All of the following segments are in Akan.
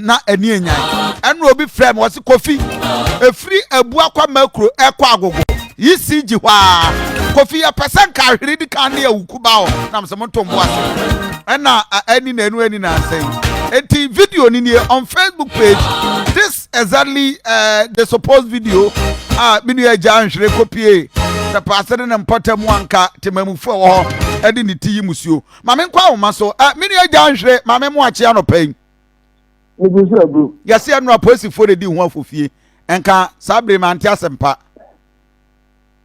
Na ani anyan. Ɛna obi frɛ me, ɔse Kofi, ɛfiri Abua kɔ Makuro ɛkɔ Agogo, ECG hɔ aa. Kofi yɛpɛ sɛ nka ahwere di kan ne awuku ba hɔ. Na mesɛ monto mbo ase. Ɛna ɛni na ɛnu ɛni na ansɛ yi. Enti video ni nie on Facebook page. This exactly the supposed video a me nua agya nhwere kɔpie sɛ paase ne ne mpɔtam anka temamufoɔ ɛwɔ hɔ ɛde ne ti yi musuo. Ma menkɔ ahoma so. Me nua agya nhwere, ma me mo akye anɔpa yi. Megu so agu. Yɛse ɛno apolisifoɔ na di ho afofie. Nka saa bere mante asɛmpa.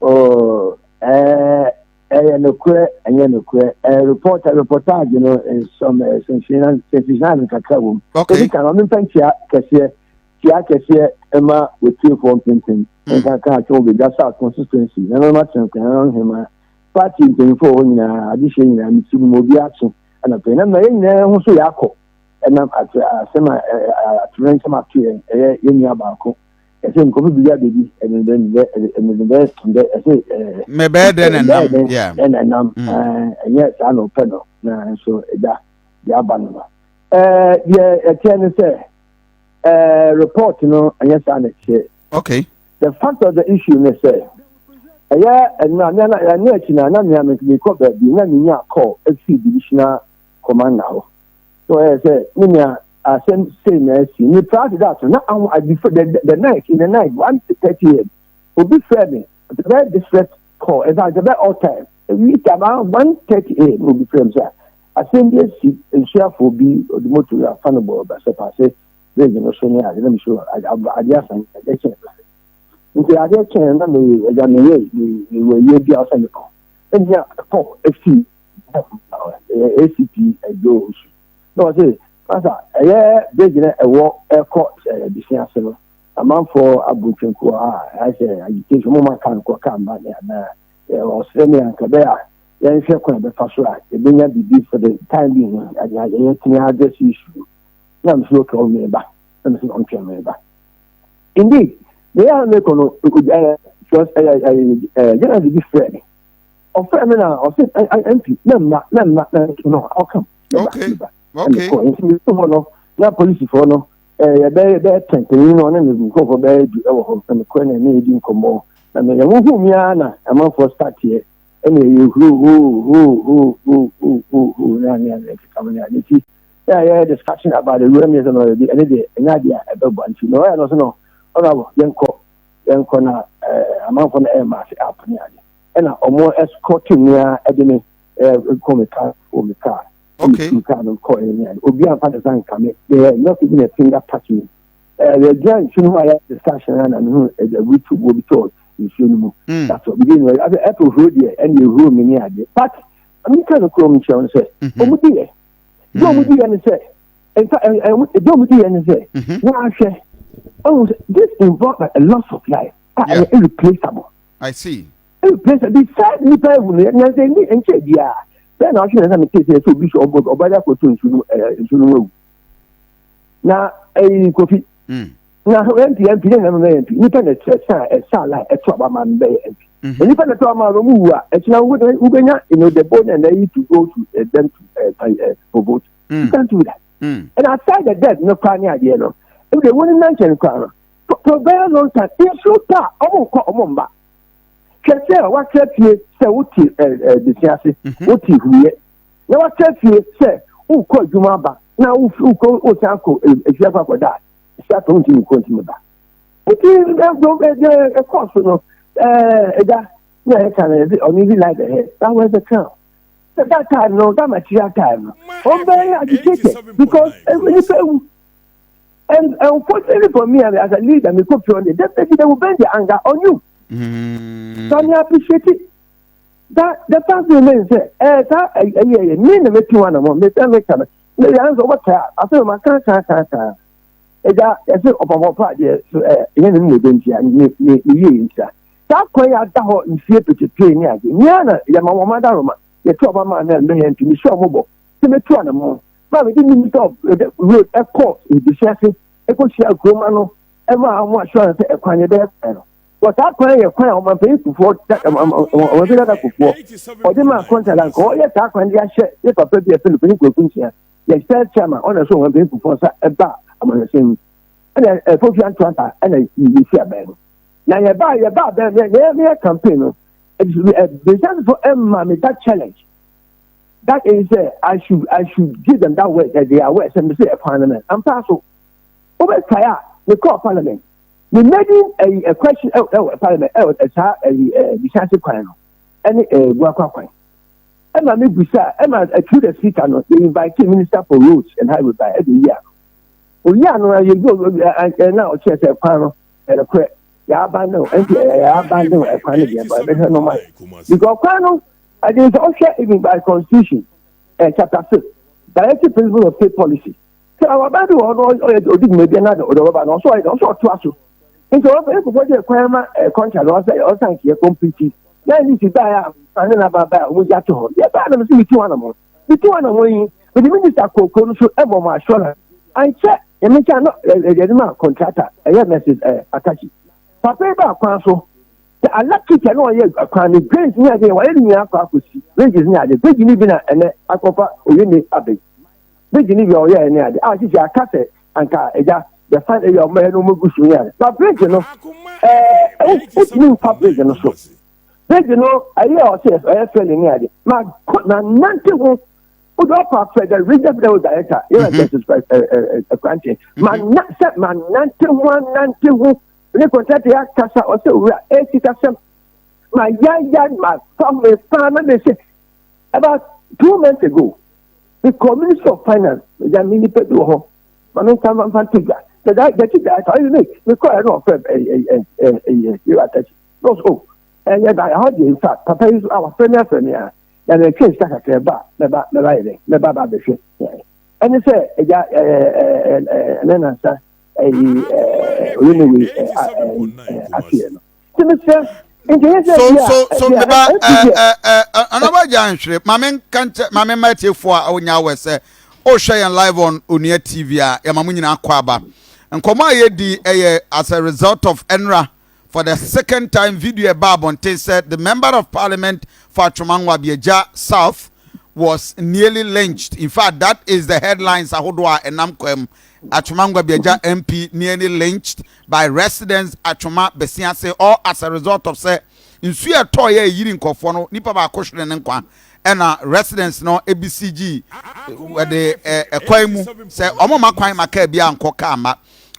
Oh, ɛɛ ɛyɛ nokorɛ ɛnyɛ nokorɛ ɛɛ report reportage no nsɔm ɛɛ sensationalism kakra wɔ mu. Okay. Ebi kan ɔmo nfa nkyia kɛseɛ kyia kɛseɛ ɛma wotiefoɔ mpempem. Nka kan atwe wɔ Bedwa South constituency na mɛma kyɛnkɛn na nhema party mpanyinfoɔ wɔ hɔ nyinaa adehyeɛ nyinaa mi ti mu obi akye ɛna pɛn na mma yɛn nyinaa ho so yɛ akɔ. Ɛnam asɛm a atoyerɛnkyɛm ato yɛn, ɛyɛ yɛn nua baako. Ɛsɛ nkɔfo bi abɛdi ɛsɛ mɛbɛyɛ dɛ na nam ɛna nam ɛnyɛ saa na ɔpɛ no na nso ɛda deɛ aba no no deɛ ɛteɛ ne sɛ report no ɛnyɛ saa na ɛteɛ. Okay. The fact of the issue ne sɛ ɛyɛ ɛnna na ɛno akyi na na mea mekɔ baabi na menya call ɛfiri divisional commander hɔ. So ɛyɛ sɛ me nua asɛm sei na asi ne prior to that na ahun before the night in the night 1:30 a.m. obi frɛ me, the very distress call, in fact the very all time we about 1:30 a.m. obi frɛ me sɛ asɛm bi asi, nsuafoɔ bi ɔde moto afa no bɔ ɔbɛsɛ paase bridge no so ne ade na mi so adeɛ asan adeɛ kyɛn nti adeɛ kyɛn na me ɛgya me yɛ me me wɔ yie bi a ɔsɛ me kɔ ɛnni a call efi ACP ɛdwo osu na ɔsɛ pasa ɛyɛ bridge no ɛwɔ ɛkɔ ɛɛ bisi ase no amanfoɔ abu ntwenkuo a ayɛ agitation mo ma kaa nkɔ kaa mba ne anaa ɔsrɛ mi anka bɛyɛ a yɛnhwɛ kwan bɛfa so a yɛbɛnya biribi for the time being no yɛtumi address issue. Na mo so okay, ɔmo ba na mo so ɔntwɛn mo ba. Indeed, deɛ yɛ mekɔ no ɛɛ ɛɛ ɛɛ general bi frɛ mi, ɔfrɛ mi na ɔsɛ MP mɛmma mɛmma na no ɔkam. Nti mi hɔ no na polisifoɔ no yɛbɛyɛ bɛyɛ tɛntɛn no ɔne ne nkurɔfoɔ bɛyɛ du ɛwɔ hɔ na mekɔ na ne yɛdi nkɔmmɔ na mɛ yɛn ho mi ara na amanfoɔ start yɛ ɛna ɛyɛ huro hoo hoo hoo hoo hoo hoo hoo na ne ne keka mo ne ade nti yɛ a yɛ discussion about the wura mi yɛ sɛ no ɔyɛ ɛne deɛ ɛnyɛ adeɛ a ɛbɛbɔ nti na ɔyɛ no so no ɔno abɔ yɛnkɔ yɛnkɔ na amanfoɔ no ɛyɛ maase app ne ade ɛna ɔmo escort mi a ɛde me kɔ me car wɔ me car. Kaa no kɔ ɛne ade obi amfa ne nsa nka me, not even a finger touch me. Yɛgyina nsuo no mu a yɛ discussion a na mehu ɛwi tu obi tɔ nsuo no mu. That's all. Bibi no ɛfɛ ɛfɛ ohuro deɛ ɛna ehuro mi ne adeɛ, but mi ka no kurom nkyɛn sɛ ɔmo di yɛ deɛ ɔmo di yɛ ne sɛ nfa ɛ ɛ deɛ ɔmo di yɛ ne sɛ wɔahwɛ ɔmo sɛ this involve a loss of life a ɛyɛ irreplaceable. I see. Irreplaceable. Beside nipa ewu no nyansa ni nkyɛn biara bẹ́ẹ̀ na ɔhwɛ na mi tee sɛ obi sɛ ɔbɔ ɔba de akɔto nsu no nsu no ewu na ɛyi Kofi na MP MP ne nam bɛyɛ MP nipa na ɛsɛ ɛsa ɛsa ala ɛto aba ma bɛyɛ MP nipa na ɛto aba ma no mu wu a ɛkyina wobɛnya the bone and the to go to them to for vote. You can't do that. And aside the death no kora ne adeɛ no ebi de wɔn nan nkyɛn kora no for very long time nsuo ta ɔmo nkɔ ɔmo mba. Hwɛ sɛ watena fie sɛ wote ɛɛ besi ase, wote huyɛ na watena fie sɛ wokɔ adwuma aba na wokɔ wosan kɔ efie akɔ akɔda a esi atɔ ntumi nkɔ ntumi ba nti ɛɛ ɛkɔɔ so no ɛɛ ɛda na ɛka no yɛsɛ ɔno bi like the head that was the crown. That time no, that material time no, ɔn bɛyɛ agitated because nipa ewu. And unfortunately for me as a leader, me ko fi on definitely they will bend their anger on you. So I appreciate it. That the fact remains sɛ saa ɛyɛ ɛyɛ me na metu wa na mo me sɛ me ka no me yɛ anso wɔta asɛ ma kan kan kan kan ɛgya yɛsɛ ɔpɔpɔpɔ adeɛ so ɛyɛ ne mu ebe ntia ne ne ne yie ntia saa kwan yi ada hɔ nfie petepee ne ade nyia na yɛma wɔn adaroma yɛtu ɔba maa na mbɛyɛ nti mehyɛ ɔmo bɔ sɛ metu anamɔ maa mi de Minister of Road ɛkɔ ebisi ase ɛkɔ hyia kuroma no ɛma ɔmo assurance sɛ ɛkwan yɛ bɛyɛ kwan no wɔ saa kwan yɛ kwan a ɔmanpanyin Kufuɔ, ɔmanpanyin dada Kufuɔ ɔde maa contract nka ɔyɛ saa kwan de ahyɛ ne papa bi a ɛfɛ no Panyin Kwaku Nsia yɛ sɛ chairman ɔna so ɔmanpanyin Kufuɔ nsa ɛba. amanyɔsɛm mu ɛna ɛfofia ntoanta ɛna yɛsi abɛn no na yɛba yɛba abɛn no yɛ yɛ campaign no ɛbɛsɛsefo ɛma me that challenge that is sɛ I should give them that word that they are aware sɛ me sɛ ɛkwan no mɛ ampa so wobɛkae a mekɔɔ parliament, me making a question ɛwɔ parliament ɛwɔ saa ɛyi Bisanse kwan no ɛne Buakwa kwan ɛma me busa ɛma through the speaker no they invite Minister for Roads and Highway by ɛde yi ano oyi ano yɛ yi ɛna ɔkyerɛ sɛ kwan no ɛnokorɛ yɛaba no nti yɛaba no ɛkwan no deɛ ɛbɛhwɛ no ma because kwan no ɛde sɛ ɔhwɛ even by constitution chapter 6, directive principle of state policy, sɛ awaban bi wɔ hɔ no ɔyɛ odi dwuma bi na ɔde ɔbɛba no ɔsɔ ɔyɛ ɔsɔ ɔtoa so nti ɔbɛ nkɔfɔ de kwan ma contract no ɔsɛ ɔsan kiyɛ complete na ɛni si baa a ane na ba baa a wɔn gya to hɔ yɛ baa na mo sɛ mi ti wɔn anamɔ mi ti wɔn anamɔ yi mede minister kooko no so ɛbɔ mo assurance ankyɛ yɛn nkyɛn no yɛde ma contractor ɛyɛ Mrs Akachi papa yi ba kwan so sɛ electric na ɔyɛ kwan no drains ne ade wɔyɛ ne nyinaa akɔ akɔsi bridges ne ade. Bridge ne bi na ɛnɛ akɔfa oyene abɛyi bridge ne bi a ɔyɛ ne ade a sisi aka sɛ anka ɛgya the fine area ɔmo yɛ no ɔmo gu so ne ade na bridge no wotumi nfa bridge no so. Bridge no ɛyɛ ɔsɛ ɛyɛ fɛli ne ade ma kɔ na nante ho wode ɔkɔ afɛ the regional federal director yɛrɛ Justice Ɛkwankyɛn ma na sɛ ma nante ho anante ho ne contractor yɛ akasa ɔsɛ owura esi kasɛm ma yaya ma fa me fa na me se about 2 months ago the Ministry of Finance ɛgya mi nipa bi wɔ hɔ ma mi nsa nfa to dwa the the chief director ɔyɛ mi mi kɔ ɛna ɔfɛ ɛ ɛ ɛ ɛ yɛrɛ atɛkyi na ɔsɛ o ɛyɛ ba ɛhɔ deɛ nfa papa yi so a wafrɛ mi afrɛ mi a na mɛ twɛn sika kakra ba mɛba mɛba yɛ dɛ mɛba ba abɛhwɛ ɛne sɛ ɛgya ɛɛ ɛɛ ɛɛ ɛnɛ nansa ɛyi ɛɛ oyi ne wei ɛɛ ɛɛ aseɛ no tí mi sɛ nti yɛ sɛ so so so meba ɛɛ ɛɛ ɔnabɔ gya nhwere maame nka nkyɛ maame mma atiefoɔ a ɔnya awɛ sɛ ɔhwɛ yɛn live on Onua TV a yɛma mo nyinaa kɔ aba. Nkɔmɔ a yɛdi ɛyɛ as a result of ɛnra for the second time video ɛba abɔnten sɛ the member of parliament for Atwima Nwabiagya South was nearly lynched. In fact, that is the headlines ahodoɔ a ɛnam kwan mu: Atwima Nwabiagya MP nearly lynched by residents Atwima Besiase, all as a result of sɛ nsuo ɛtɔ yɛ eyiri nkɔfoɔ no nipa baako hwere ne nkwa ɛna residents no ebcg ɛde ɛ ɛkwan mu sɛ ɔmo ma kwan ma kaa bi ankɔ kaa ma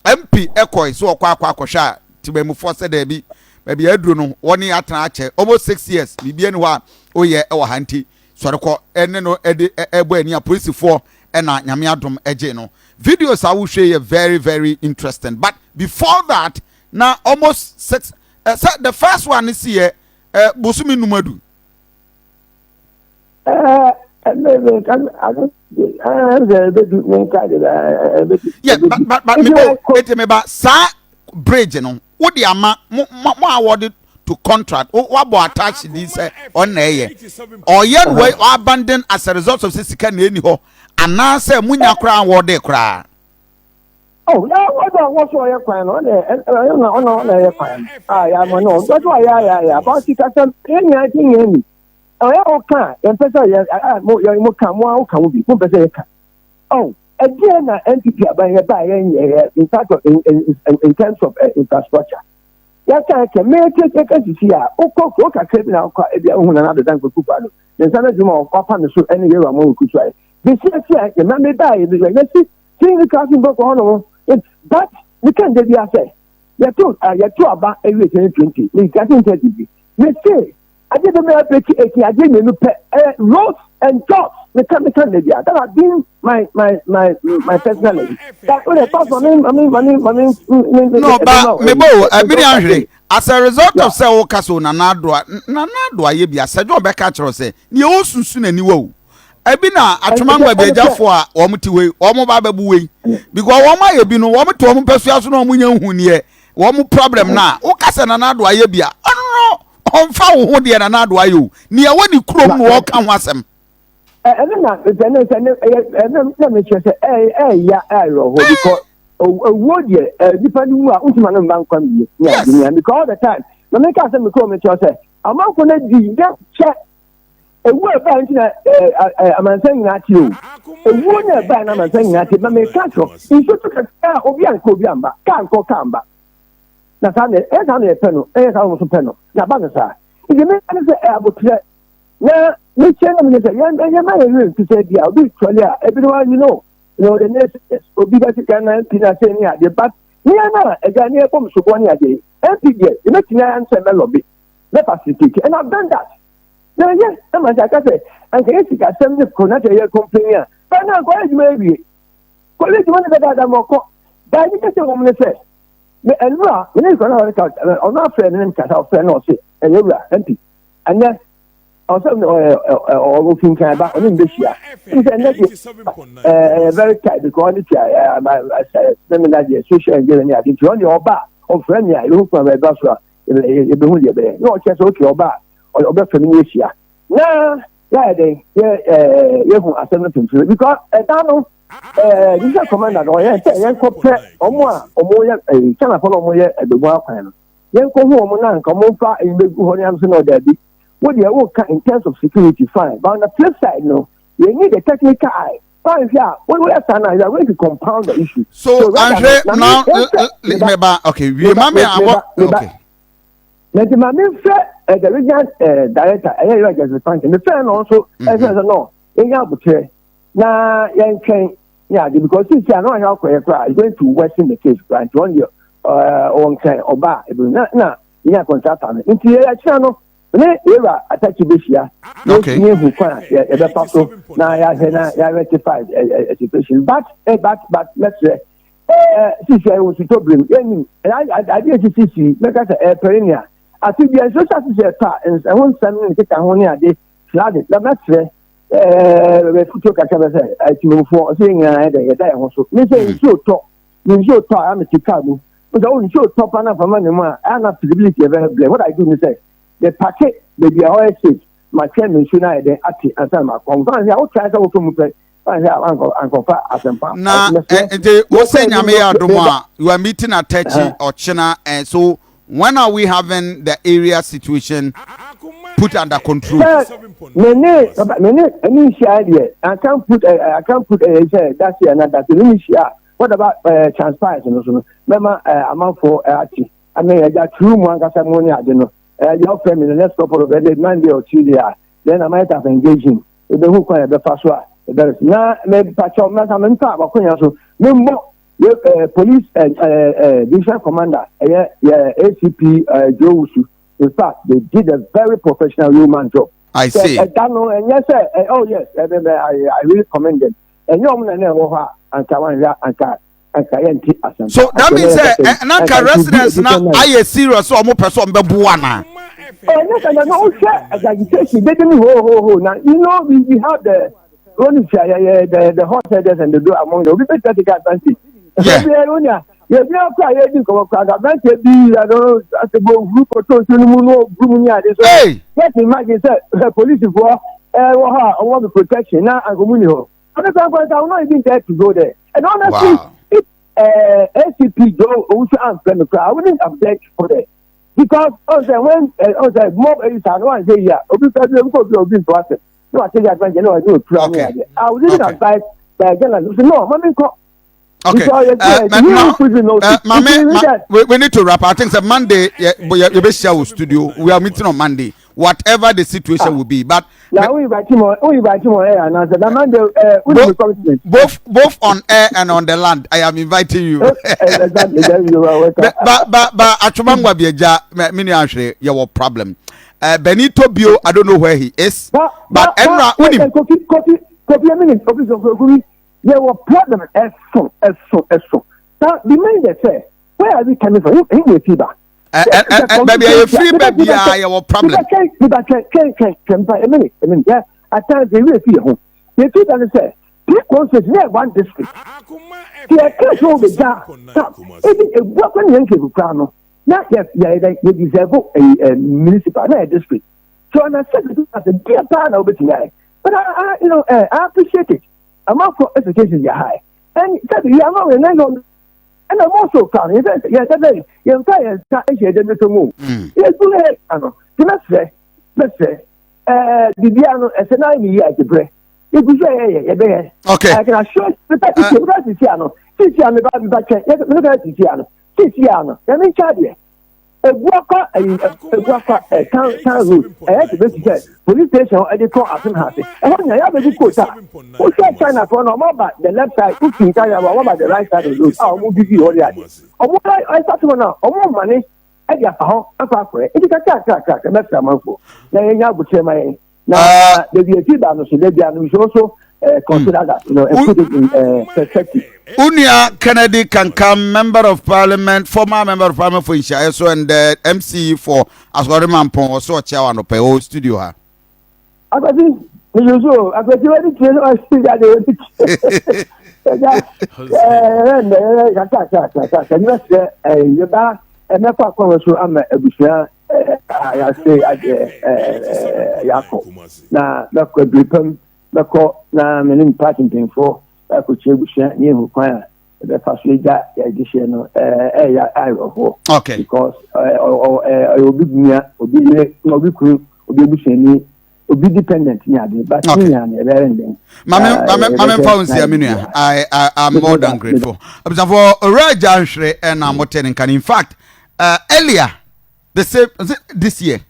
MP ɛkɔɛ so ɔkɔ akɔ akɔhwɛ a tìmɛmufoɔ sɛ dɛbi baabi aduro no wɔne atena akyɛ almost 6 years biribi ani hɔ a oyɛ ɛwɔ ha nti sɔre kɔ ɛne no ɛde ɛbɔ ani a polisifoɔ ɛna Nyame adom ɛgye no. Videos a wohwɛ yɛ very very interesting, but before that na almost six sɛ the first one ne si yɛ bosomi num adu. Ɛɛ ɛmɛ kan ado ɛɛ ɛbɛdu ne nka de ɛbɛdu. Yeah, but me bo eti me ba saa bridge no wo de ama mo mo mo award to contract wo wabɔ attach di sɛ ɔna ɛyɛ ɔyɛ no wɔ abandon as a result of sɛ sika na ɛni hɔ anaasɛ munya koraa wɔde koraa. Oh, na wɔdɔ wɔn so ɔyɛ kwan no ɔna ɔna ɔna ɔna ɛyɛ kwan no a yɛ ama no ɔdɔ so ɔyɛ ayɛ ayɛ aba sika sɛm yɛn nyinaa ti nyɛ ni ɔyɛ ɔka yɛn pɛ sɛ yɛ a mo yɛ mo ka mo a ɔka mo bi mo pɛ sɛ yɛ ka ɔn ɛdeɛ na NPP aban yɛ ba yɛn yɛ yɛ in fact in terms of infrastructure yɛka kɛ mɛɛkɛ kɛkɛ sisi a wokɔ kuro kakra bi na wokɔ ebi a wohu Nana Addo Dankwa Akufo-Addo ne nsa no adwuma a ɔfa ne so ɛne yɛwura mo nku so ayɛ besi esi a yɛma me baa yɛ bi yɛsi single class nkɔkɔ hɔ nom but meka nda bi asɛ yɛto aba awie 2020 ne 1930 bi mese ade bɛ mɛ abɛki eki ade mmienu pɛ roads and jobs. Meka nda bi a that have been my personal life that o de pass mami mami mami mami mi. No ba mebo ɛbi ahwere as a result of sɛ woka so Nana Addo a Nana Addo ayɛ bi asɛdwa ɔbɛka kyerɛ sɛ nea ɔsusu n'aniwa o ebi na Atwima Nwabiagyafoɔ a wɔn te wei wɔn ba abɛbu wei because wɔn ayɛ bi no wɔn te wɔn mpɛsua so na wɔn nya nhu neɛ wɔn problem na woka sɛ Nana Addo ayɛ bi a ɔno no ɔnfa wo ho deɛ Nana Addo ayɛ o nea ɛwɔ ne kurom na wɔka ho asɛm. Ɛno na ɛno sɛ ɛyɛ ɛno na mekyerɛ sɛ ɛyɛ ɛyɛ ɛyɛ hɔ because owuo deɛ nipa no wu a ntoma no mma nkwa mie ne ade nea because all the time na meka sɛ mekɔɔ mekyerɛ sɛ amanfo no di yɛ kyɛ. Ewuo a ɛbaeɛ nti na ɛɛ amansan nyinaa te o. Ewuo na ɛbaeɛ na amansan nyinaa te. Ma meka kyerɛ nsuo to kakra a obi ankɔ obi amba kaa nkɔ kaa mba. Na saa na ɛyɛ saa na yɛpɛ no ɛyɛ saa na wɔn nso pɛ no na aba no saa. Nti meka ne sɛ ɛyɛ abotrɛ na mekyerɛ na menyɛ sɛ yɛn yɛn ma yɛn werɛ mfi sɛ bi a obi twɛle a ebinom a you know the nurses obi bɛte Ghana MP na sɛ ne adeɛ but nea na ɛgya ne ɛbɔ msoboɔ ne adeɛ MP deɛ yɛbɛtumi ayɛ sɛ mɛlɔbe mɛ facilitate and I've done that. Na ɛyɛ ɛma sɛ aka sɛ anka yɛ sikasɛm ne ko na sɛ yɛ complain a bɛn na nkɔyɛ adwuma awie kɔyɛ adwuma no dadaada ma ɔkɔ baa ne kɛsɛ wɔm ne sɛ me ɛnura me ne nkɔla na ɔreka ɔno afrɛ ne ne kasa ɔfrɛ na ɔse ɛyɛ wura MP ɛnɛ ɔsɛ ɔfi nkan ba ɔne mbɛhyia ɛne sɛ ɛnɛ deɛ ɛyɛ very tight because ɔne tia ɛɛ sɛ me na deɛ social engineering ne ade nti ɔne ɔba ɔfrɛ me a yɛhu kwan bɛba so a yɛbɛhu deɛ ɛbɛyɛ na ɔkyerɛ sɛ okay ɔba a ɔbɛfrɛ me ne ahyia na yɛayɛ dɛn yɛ ɛɛ yɛhu asɛm no pemfiri because ɛda no ɛɛ district commander no ɔyɛ sɛ yɛnkɔ pɛ ɔmo a ɔmo yɛ ɛɛ chinafoɔ na ɔmo yɛ ɛbɛgu akwan no yɛnkɔ hu ɔmo na nka ɔmo nfa ɛyi bɛgu hɔ ne ano sɛ na ɔdaabi wo deɛ woka in terms of security fine but on the flip side no you need the technical eye fine hwɛ a woyɛ saa na you are going to compound the issue. So, so Andre now meba okay wie ma me awɔ okay. Na nti maame nfrɛ eh, the regional eh, director ɛyɛ yɛ Justice Frank mefrɛ no nso ɛsɛ sɛ no yɛnya abotrɛ na yɛntwɛn ne ade because sisi a na ɔhwɛ akɔyɛ koraa is going to worsen the case koraa nti ɔno deɛ ɔwɔ nkran ɔba a ebi na na yɛnya contractor no nti yɛkyerɛ no ne yɛwura atakyi bɛhyia na yɛhu kwan a yɛbɛfa so na yɛahwɛ na yɛarectify situation but eh, but but mɛsrɛ sisi a yɛwɔ sutɔ birim yɛnim adeɛ sisi si mɛka sɛ ɛpɛre nea afe bia nsuo hyɛ ase sɛ ɛtɔ a ɛho nsɛm ne nkeka ho ne ade flooding na mɛsrɛ ɛɛ kakra bɛ sɛ ɛtìmɔfoɔ ɔsɛ yɛn nyinaa yɛ dɛ yɛda yɛn ho so ne sɛ nsuo tɔ ne nsuo tɔ a ɛna ti kaa mu nso o nsuo tɔ pa na fama ne mu a ɛna visibility yɛ very blur what I do ne sɛ yɛ park baabi a hɔ yɛ safe ma twɛn me nsuo no ayɛ dɛ ate ansa na ma kɔ nfa sɛ wotwa sɛ wofɛ mu pɛ nfa sɛ ankɔ ankɔfa asɛmpa. Na nti wo sɛ Nyame yɛ adom a you are meeting at Turkey ɔkyena and so when are we having the area situation put under control? Sɛ me ne me ne ɛne nhyia deɛ I can't put I can't put sɛ that's it and that's it me ne nhyia what about transpires no so no mɛma amanfoɔ ate ame ɛgya turu mu ankasa mu ne ade no ɛyɛ ɔfrɛ me the next couple of days Monday or Tuesday a then I might have engaged him ebehu kwan yɛbɛfa so a ɛbɛrɛ na mepakyɛw mɛsa memfa abakonya so memmɔ yɛ police division commander ɛyɛ yɛ ACP Joe Wusu. In fact, they did a very professional yeoman job. I see. Ɛda no ɛnyɛ sɛ oh yes I, I really commend them. Ɛnyɛ ɔmo na ɛna ɛwɔ hɔ a anka wanhwɛ anka anka yɛnte asɛm. So that means sɛ na nka residents na ayɛ serious sɛ ɔmo pɛ sɛ ɔmo bɛ boa na. Ɛnyɛ sɛ na wohwɛ agitation dede ni ho ho ho na you know we have the only the the horse herders and the doe among them obi bɛ take advantage. Yeah. Ebi ɛyɛ onya yɛbi akɔ a yɛdi nkɔmɔ kora aberanteɛ bi ano asebo ohuru kɔtɔ nsuo no mu na ɔburu mu ne ade so. Hey! Just imagine sɛ polisifoɔ ɛwɔ hɔ a ɔwɔ bi protection na ankomu ni hɔ. Ɔno sɛ nkɔnsa wɔn not even dare to go there. And honestly, Wow. if ACP Joe Owusu amfrɛ me koraa, I wouldn't have dared to go there. Because ɔn sɛ when ɔn sɛ mob ɛyi saa no wɔn sɛ yi a obi fɛ bi obi kɔ obi obi nto ase na wa take advantage na wa ne otura ne ade. I would even advise the journalist no mami nkɔ. Okay. Now, Mame, ma, we need to wrap. I think that Monday, yeah, you be share studio. We are meeting on Monday. Whatever the situation will be, but now we invite him on. We invite him on air and answer. That Monday, both, both on air and on the land. I am inviting you. Exactly. You are welcome. But Achumangwa Bieja, mini Ashley, your problem. Benito Bio, I don't know where he is. But Enra, Unim. Kofi, Kofi, Kofi, I mean, Kofi, Kofi, Kofi. Yɛwɔ problem ɛso ɛso ɛso na the main de sɛ where are we coming from ɛhin na efi ba. Baabi a yɛfiri ba biara yɛwɔ problem. Nipa twɛn nipa twɛn twɛn twɛn twɛn mpa emini emini yɛ at times ewi efi yɛ ho yɛfi ba ne sɛ three constituencies ne yɛ one district ti yɛ kɛ so bɛ gya ta ebi ebu akɔ ne yɛn nkegu kura no na yɛ yɛ yɛ yɛ deserve ɛyi ɛ municipal na yɛ district so na sɛ bi ase deɛ paa na obetumi ayɛ but I you know I appreciate it. Amanfoɔ expectations yɛ high and sɛbi yɛ ama wɔn nan yɛ ɛna mo so ka no yɛ yɛ sɛ yɛn fa yɛn nsa ɛhyɛ ɛdɛm ne so mu yɛ du yɛ ano ti mɛsrɛ mɛsrɛ. Ɛɛ biribiara no ɛsɛ na ayɛ yie agye berɛ. Yɛgu so yɛyɛ yɛbɛyɛ. Okay. I can assure you meka sisi meka sisi ano sisi ano meba meba twɛ meka sisi ano sisi ano yɛn nkyɛn adeɛ. Ebuakwa ɛyi Ebuakwa ɛ town town road ɛyɛ te bɛsi sɛ police station hɔ ɛde kɔ asem ha ase ɛhɔ nyinaa yɛ abɛgu coat a wohwɛ China foɔ no ɔmo aba the left side wofi nka yɛ ɔmo aba the right side of the road a ɔmo didi hɔ de ade ɔmo ɛsate hɔ no a ɔmo mane ɛde afa hɔ akɔ akɔyɛ nti kakra kakra kakra mɛsrɛ amanfoɔ na yɛnya abokyerɛ ma yɛn na ah. baabi efi ba no so dabi ano nso so eh, consider hmm. that you know, and put it in uh, perspective. Unia Kennedy Kankam, Member of Parliament, former Member of Parliament for Nhyiaeso and the uh, MC for Asɔre Mampɔn, ɔsɛ ɔkyea wa nɔpɛ wɔ studio ha. Akwasi, meyi so akwasi wani tie no ɔsi ya de wani tie. Ɛgya ɛɛ ɛɛ ɛɛ kakra kakra kakra kakra ɛnyɛ ɛɛ yɛba ɛmɛkɔ akɔnɔ so ama abusua. a yɛase adeɛ yɛakɔ na mɛkɔ abiri pam mɛkɔ na me ne party mpanyinfoɔ akɔkyia abusua ne ehu kwan a ɛbɛfa so agya yɛadehyeɛ no ɛyɛ awerɛhoɔ okay because ɔyɛ obi nua obi yere obi kunu obi abusuani obi dependent ne ade but ne nua no ɛbɛyɛ ndɛn mame mame mame mfa wo nsia me nua i i am more than grateful abusuafoɔ owura agya nhwere ɛna mote ne nka in fact uh, earlier the same this year.